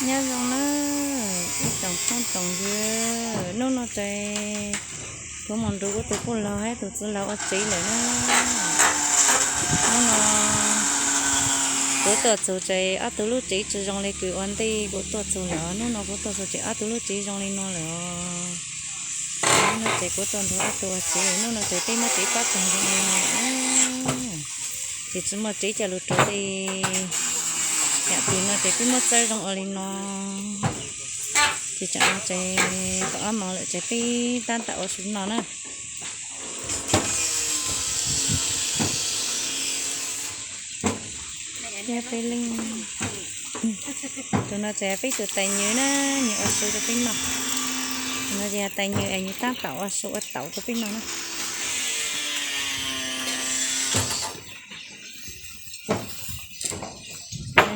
Nyob zoo na ib tsoom phooj tsoom ywg, hnub no ces kuv mus nrug kuv tus poj laug hab tus txiv laug ua tsev lawm na. Hnub no kuv tuaj txug ces ob tug lub tsev tsi zoo le kws ua ntej kuv tuaj txug lawm. Hnub no kuv tuaj txug ces ob tug lub tsev zoo li no lawm os. Hnub no ces kuv tuaj nrug ob tug ua tsev, hnub no ces peb muab tsev pab tag zoo li no lawm. Ces tsi muaj tsev coj lug rua li. Yaam tim no ces peb muab txawb zoo ua li no. Ces tsaam no ces kaum ob moos lawm ces peb tab tom ua su no na. Peb leej, tus no ces peb tus tais nyws na, nyws ua su rua peb noj. Tus no ces yog tais nyws es nyws tab tom ua su ua taum rua peb noj na.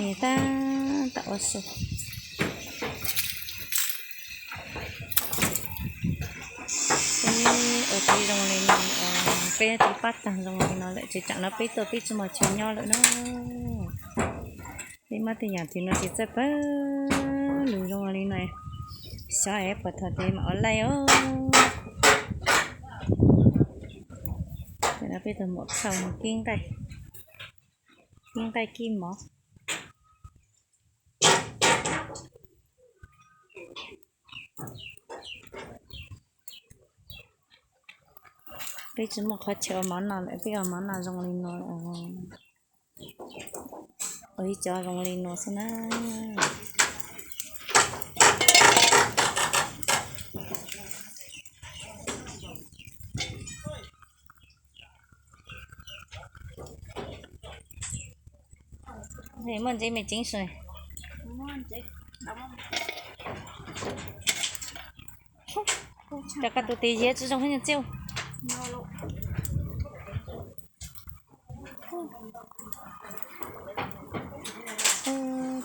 Nyws tab tom ua su. Peb ua tsev zoo li no, peb tsev pab tag zoo li no lawm ces tsaam no peb tuaj peb tsi muaj chaw nyob lawm na. Peb muab tej yaam tim no ces txawj pawg lug zoo li no, xyov es puas thaum twg mam ua laij os. Peb tug muam txhaum kib nqaij, kib nqaij kib mov. Peb tsi muaj qhov chaw ua mov noj lawm, peb ua mov noj zoo li no lawm. Ua ib co zoo li no xwb na. Muaj ntsev me tseev sua. Rau koj tus tis yiav tsi zoo hab nyuag txiuj.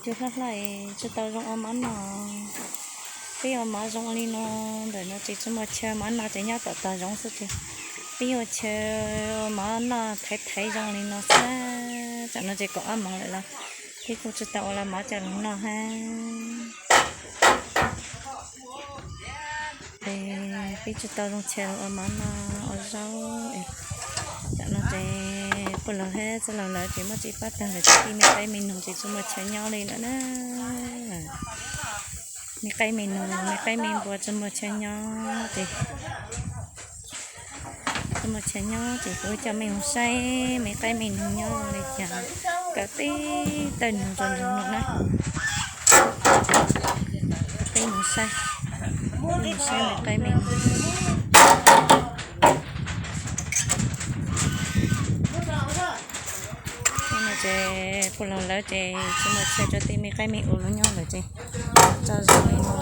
Tsis hlaj hlaj, tsis tau zoo ua mov noj. Peb ua mov zoo li no, ntawm no ces tsis muaj chaw mov noj ces nyob tom tog zoov xwb ces peb ua chaw ua mov noj thaiv thaiv zoo li no xwb. Tam no ces kaum ob moos lawm los peb kuj tsis tau ua mov coj los noj hab. Peb tsis tau zoo chaw ua mov noj ua zaub. Tam no ces poj laug hab txiv laug lawv ces muab tsev pab tag lawm ces tij me qaib me noog ces tsis muaj chaw nyob li lawm na. Me qaib me noog, me qaib me npua tsis muaj chaw nyob ces, tsis muaj chaw nyob ces kuv coj mej mus saib me qaib me noog nyob li cas. Kawm tib tawg noog rua nraag no na. Peb mus saib, peb mus saib me qaib me noog. Tam no ces poj laug lawv ces tsis muaj chaw rua tij me qaib me u lub nyob lawm ces tso zoo li no.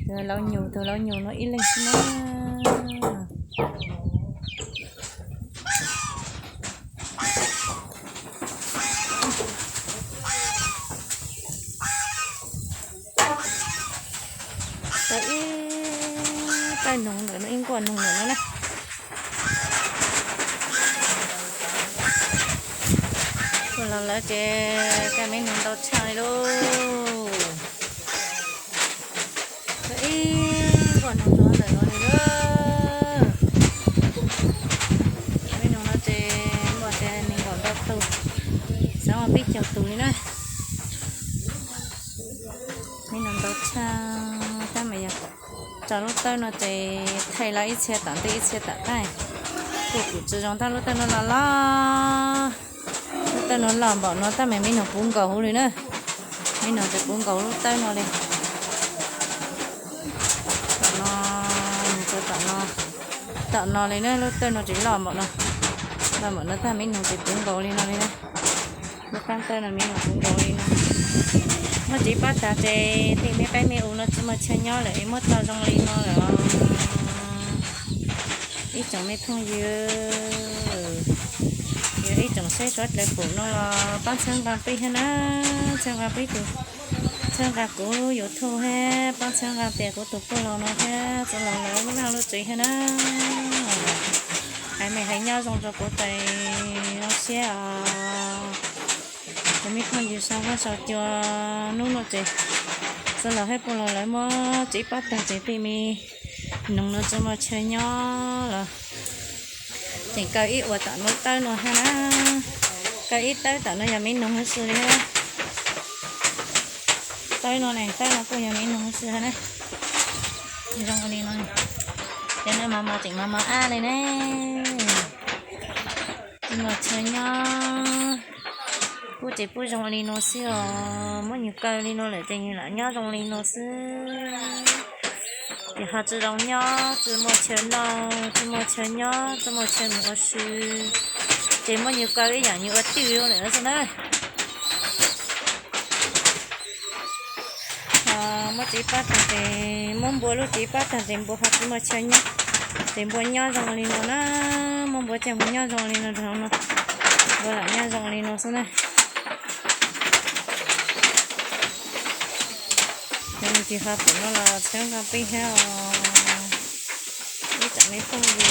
Tus laub nyug, tus laub nyug no ib leeg xwb na. Tau ib tawg noog ntawm no, ib nkuaj noog ntawm no na. Poj laug lawv ces coj me noog ntau tshaj li lauj. Tau ib nkuaj noog rau ntawm no li lauj. Me noog no ces muaj tias nees nkaum ntau tus, xav muaj peb caug tus li na. Me noog ntau tshaj tab mas yog tso lub tawb no ces thaij los ib txhia tom ntej ib txhia tom qab, kuj tsis zoo tab lub tawb no los loj. Lub tawb no loj npaum no tab mas me noog puv nkaus huv li na. Me noog ces puv nkaus lub tawb no li. Tom no, tom no li na, lub tawb no tsis loj npaum no. Loj npaum no tab me noog ces puv nkaus li no li na. Lub qaab tawb no me noog puv nkaus li no. Muab tsev pab tag ces tej me qaib me u no tsis muaj chaw nyob lawm es muab tso zoo li no lawm. Ib tsoom me phooj ywg, yog ib tsoom saib suav dlawg pum no los paab txhawb nqaa peb hab na, txhawb nqaa peb tus, txhawb nqaa kuv YouTube hab paab txhawb nqaa tias kuv tus poj laug no hab txiv laug lawv lub vaj lub tsev hab na. Hais mej Nyob zoo rau kuv tes zoo siab os. Cov me phooj ywg saum huab saum cua, hnub no ces txog los hab puas los lawv muab tsev pab tag ces tej me noog no tsis muaj chaw nyob los tseem kaw ib ua tom no tawb no hab na. Kaw ib tawb tom no yog me noog huv si li hab. Tawb no ne, tawb no kuj yog me noog huv si hab na. Zoo li no, cov no mas mos tseem mos mos ab li ne. Tsis muaj chaw nyob, pub tsev pub zoo li no xwb os. Muab nyuag kaw li no lawm ces nyuag lam nyob zoo li no xwb. Ces ho tsis zoo nyob, tsis muaj chaw noj, tsis muaj chaw nyob, tsis muaj chaw mus ua si, ces muab nyuag kaw ib yam nyuag ua twj lawm xwb na. Muab tsev pab tag ces, muab npua lub tsev pab tag ces npua ho tsis muaj chaw nyob, ces npua nyob zoo li no na. Muab npua coj mus nyob zoo li no rau no, npua lam nyob zoo li no xwb na. Ces ho pem no los txhawb nqa peb hab os ib tsoom me phooj ywg.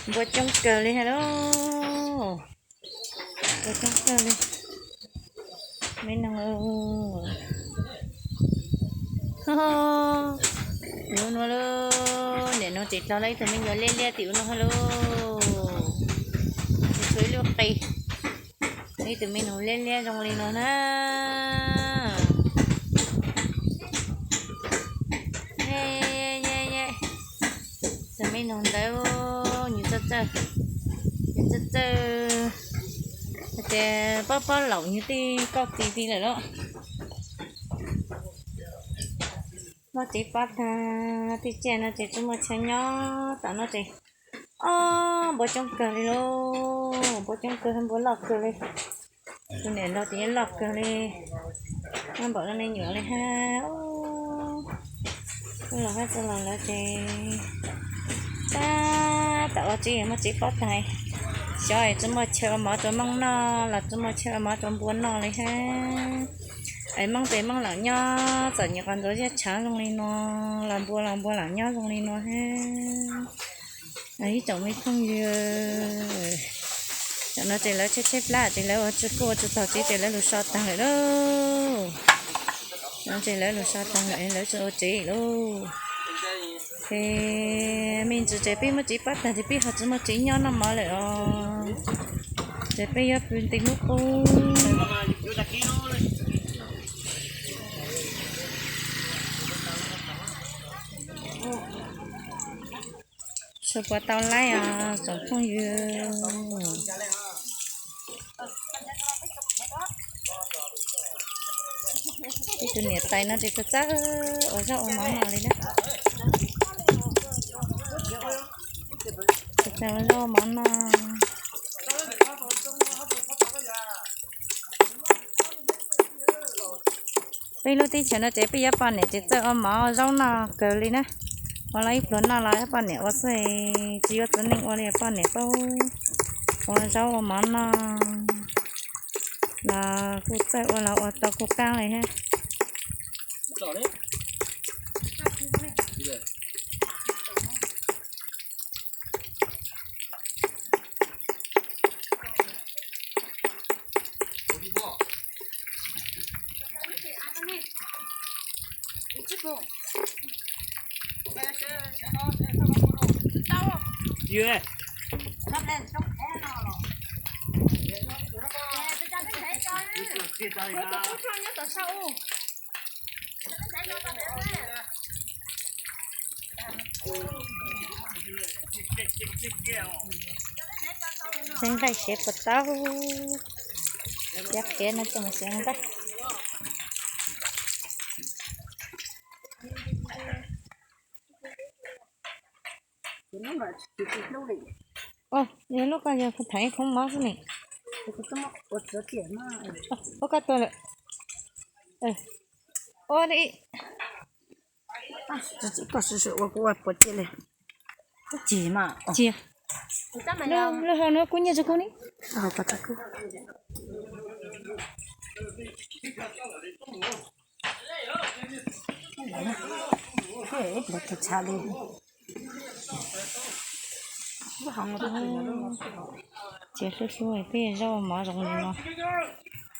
Npua coob kawg li hab lauj. Npua coob kawg li. Me noog, ub no lauj, niam no tseem dlog lawm ib tug me nyuam liab liab tim ub no hab lauj. Tshuav ib lub qe, ib tug me noog liab liab zoo li no na. Tus me noog ntawd nyuag txawj txawj, nyuag txawj txawj, hais tias pob pob laum nyuag tej kauj tis li lawm lauj. Muab tsev pab tag, tej tsiaj no ces tsis muaj chaw nyob tom no ces, ob, npua coob kawg li lauj, npua coob kawg, npua loj kawg li. Tus niam no ces yeej loj kawg li, muaj npaum no me nyuam li hab. Txoj los hab txoj los lawm ces tab tom ua tsev, muab tsev pab tag, xyov tsis muaj chaw ua mov rau Moob noj los tsis muaj chaw ua mov rau npua noj li hab. Es Moob tes Moob lam nyob txom nyem qos ntxuav zaj tshav zoo li no, los npua los npua lam nyob zoo li no hab. Ib tsoom me phooj ywg, tam no ces lawv tshaib tshaib plab ces lawv ua tsis kuj ua tsis taug tsev ces lawv lug so taag lawm lauj. Tam no ces lawv lug so taag lawm, lawv tsis ua tsev lauj. Ces me ntsis ces peb muab tsev pab taag ces peb ho tsis muaj tsev nyob noj mov lawm os. Ces peb yuav pw nti hnub qub. Tsuas puas tau laib os tsoom phooj ywg. Ib tug niam tais no ces txawj txawj ua zaub ua mov no li na. Txawj txawj ua zaub ua mov no. Peb lub teb chaws no ces peb yuav poj niam ces txawj ua mov ua zaub noj kawg li na. Ua los ib pluag noj los poj niam ua xwb, tsis yuav txiv neej ua li, poj niam paub ua zaub ua mov noj los kuj txawj ua los ua tau kuj qaab li hab. Xeeb nqaij siav puas tau, cov qiav no coj mus siav nqaij. Yog lub ko yog tham khoob mob xwb ne. Ua koj tuag lawm. Ua li. Ua puas cig li. Cig mas. Cig. Lub hau no kub nyiaj tso kub ni. Lawv tus tshav li. Ces hlub hlub peb zaub mov zoo li no,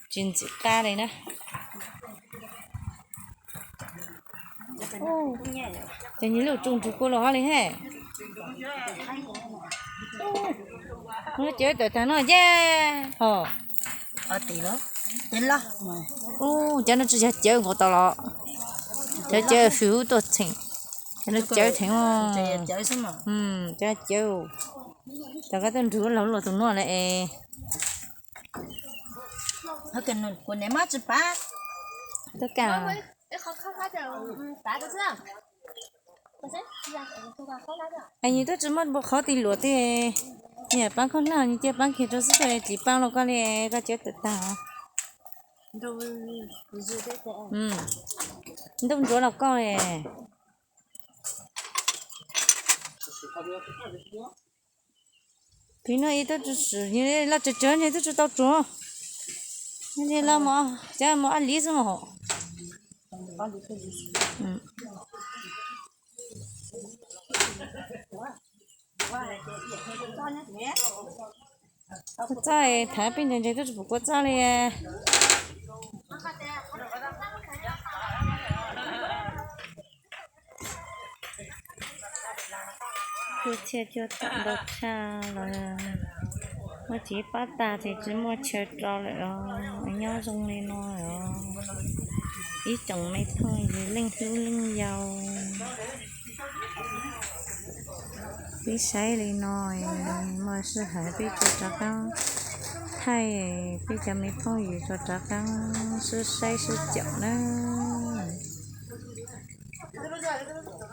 tsis ntxim qab li na. Ces nyias lub tsuj nrug kua los hov li he. Cawv tawm tag no yej ho. Cov no tsis yog cawv nkaus tau los, cov cawv fwm hub tuaj theem, cov no cawv theem. Cov cawv, cov koj tuaj nrug laug luaj tus nuav na es. Tuaj kam. Es nws twb tsis muaj qhov twg luam tej, nyias paab khaub hlab nws cia paab kiag rau xwb, tsis paab los koj li, koj cawv tawm tag. Ntuj ntsuav los koj li. Phim no ib tug tsis, los tsawg tsawg nws twb tsis tau tsuav. Nws los cov mos ab liv xwb mas. Kua txob thav peb ntse ntse twb tsis pum kua txob li. Cuaj txhiab cuaj tawm ntau tshaj los, muab txiv pab tag ces tsis muaj chaw rau lawm os. Nyob zoo li no os, ib tsoom me phooj ywg leej hlub leej yau. Peb saib li no, muaj sij hawm peb tsuas rov qaab thaij peb cov me phooj ywg tsuas rov qaab sib saib sib caum na.